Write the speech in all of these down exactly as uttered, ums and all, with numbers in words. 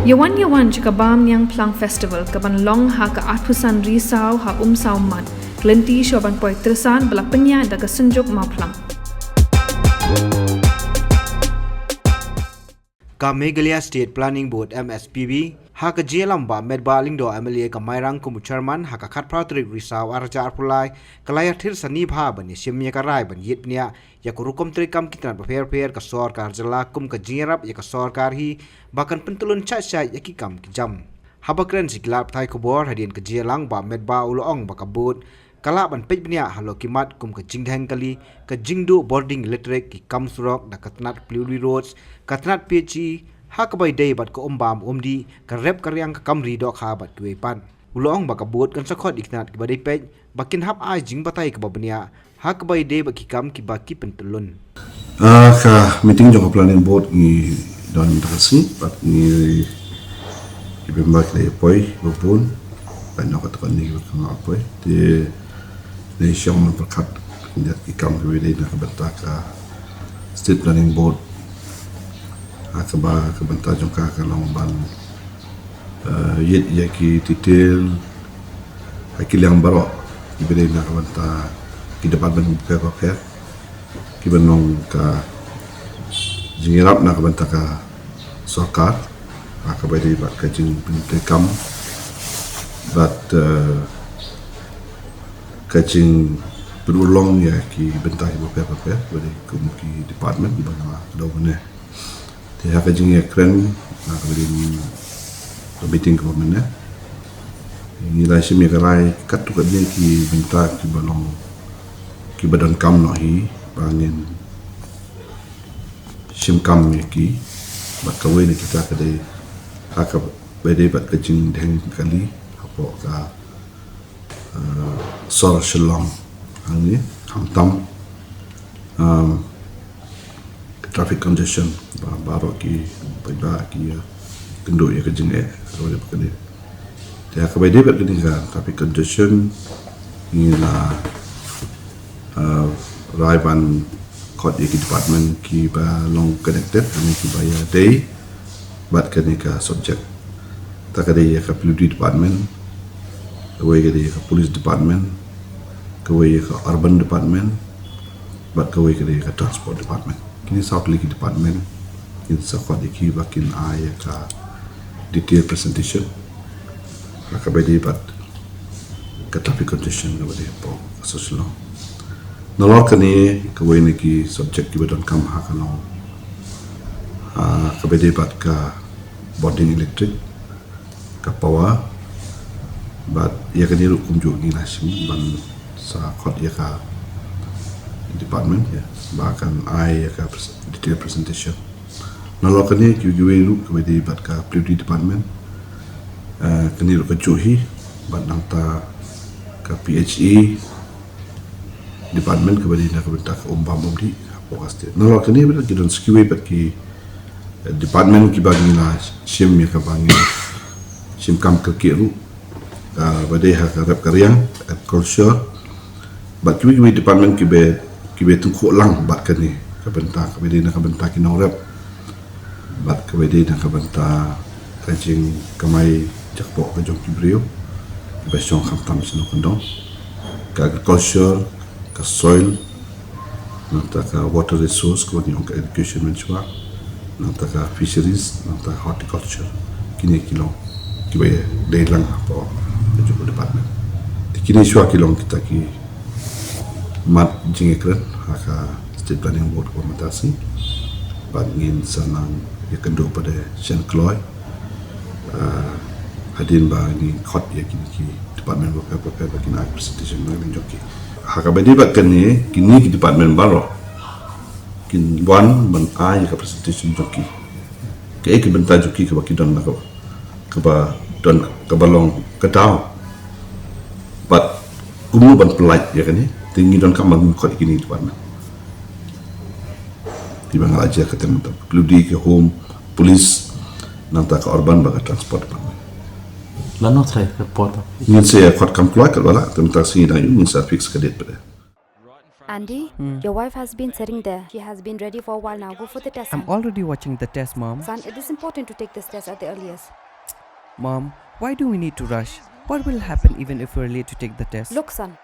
Ïawan ïawan jaka Bam Niang Phlang Festival ka ban long ha ka arphew san Risaw ha Umsaw Mat, ka lynti shuwa ban poi Tyrsan ba la pynïaid da ka Synjuk Mawphlang. Ka Meghalaya State Planning Board, M S P B, ha ka jingïalam Bah Metbah Lyngdoh, M L A ka Mairang, kum u Chairman, ha ka khatphra tarik Risaw arhajar arphew lai, ka la ïathir sani bha ban ïashim ïa ka rai ban ïit bniah ïa ka rukom treikam ki tnat bapher bapher ka sorkar jylla kum ka jingïarap ïa ka sorkar hi ba kan pyntyllun shai shai ïa ki kam ki jam. Haba kren sha ki lad pathai khubor hadien ka jingïalang, Bah Metbah u la ong ba ka board ka lah ban peit bniah halor ki mat kum ka jingdheng kali, ka jingduh bording electric, ki kam surok da ka tnat Paliuli Roads, ka tnat P H E, ha kaba ïadei bad ka Umbam Umdih, ka rep ka riang, ka kam ri dohkha bad kiwei pat. U la ong ba ka board kan sa khot ïa ki tnat kiba dei peit ba kin hap ai jingbatai kaba bniah ha kaba ïadei bad ki kam kiba ki pyntyllun. Ah, ka meeting jong ka planning board ngi don mynta ka sngi, bad ngi, ki member ki la ïa poi ba bun, bad na kata ka ni kiba ka nga poi. Te ngi shong nang pyrkhat khyndiat ki kam kiba dei na ka bynta ka state planning board. Ha kaba ka bynta jong ka ka long ban, eh, ïit ïa ki detail ha ki liang baroh kiba dei na ka bynta ki department bapher bapher, kiba long ka jingïarap na ka bynta ka sorkar ha kaba dei bad ka jingpyntreikam bad, eh, ka jingpynurlong ïa ki bynta kiba bapher bapher, ba dei kum ki department ba nga la daw mynne. Te ha ka jingïakren, ha ka meeting, ka meeting kaba mynne, ngi la shim ïa ka rai katto katne ki bynta kiba long, kiba donkam noh hi ba ngin shim kam ïa ki. Bad kawei na kita ka dei ha kaba dei bad ka jingdheng kali hapoh ka, eh, sor Shillong hangne, khamtam, um, ka traffic congestion ba baroh ki paidbah ki, eh, kynduh ïa ka jingeh, ka dei ba ka dei. Te ha kaba dei bad kane ka traffic congestion ngi la, eh, rai ban khot ïa ki department kiba long connected, kane kiba ïadei bad kane ka subject. Ta ka dei ïa ka P W D department, kawei ka dei ïa ka police department, kawei ïa ka urban department, bad kawei ka dei ïa ka transport department. Kine saw tylli ki department kin sa khot ïa ki ba kin ai ïa ka detail presentation ha kaba dei bad ka traffic congestion kaba dei hapoh ka sor Shillong. Nalor kane, kawei na ki subject kiba donkam ha ka long, ha kaba dei bad ka bording electric, ka power, bad ïa kane ruh kumjuh ngi la shim ban sa khot ïa ka department, ïa, ba kan ai ïa ka pres-, detail presentation. Nalor kane kiwei kiwei ruh kaba dei bad ka P W D department, eh, kane ruh kajuh hi, bad nangta ka P H E department kaba dei na ka bynta ka Umbam Umdih hapoh ka state. Nalor kane bad ki don sa kiwei bad ki, eh, department kiba ngi la shim ïa kaba ngi shim kam kyrkieh ruh, ah, ba dei ha ka rep ka riang, agriculture, bad kiwei kiwei department kiba, kiba tyngkhuh lang bad kane ka bynta, kaba dei na ka bynta ki nongrep, bad kaba dei na ka bynta ka jingkamai jakpoh ka jong ki briew kiba shong khamtam shano kyndong, ka agriculture, ka soil, nangta ka water resource, kaba ngi ong ka education mynshuwa, nangta ka fisheries, nangta horticulture. Kine ki long kiba dei lang hapoh ka jong ka department. Te kine shuwa ki long kita ki mat jingïakren ha ka state planning board kaba mynta sngi. Bad ngin sa nang ïakynduh pat da shen kloi, ah, hadien ba ngi khot ïa kine ki department bapher bapher ba kin ai presentation na ka liang jong ki. Ha kaba dei bad kane, kine ki department baroh kin wan ban ai ïa ka presentation jong ki. Kaei ka bynta jong ki kaba ki don na ka, kaba don, kaba long ka daw. Bad kumno ban pynlait ïa kane, te ngi donkam ban khot ïa kine ki department. Te ba nga la jia ka tem, P W D, ka home, police, nangta ka urban bad ka transport department. Lano trai ka por ta. Ngin sa ïa khot kam kloi katba lah, te mynta sngi dang ïoh ngin sa fix ka date pat de. Andy, your wife has been sitting there. She has been ready for a while now. Go for the test, son. I'm already watching the test, Mom. Son, it is important to take this test at the earliest. Mom, why do we need to rush? What will happen even if we're late to take the test? Look, son.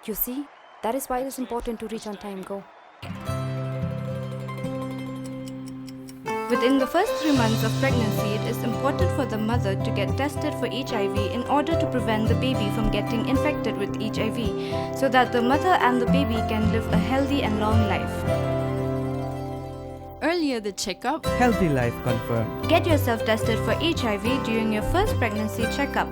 You see, that is why it is important to reach on time. Go. Within the first three months of pregnancy, it is important for the mother to get tested for H I V in order to prevent the baby from getting infected with H I V, so that the mother and the baby can live a healthy and long life. Earlier the checkup, Healthy life confirmed. Get yourself tested for H I V during your first pregnancy checkup.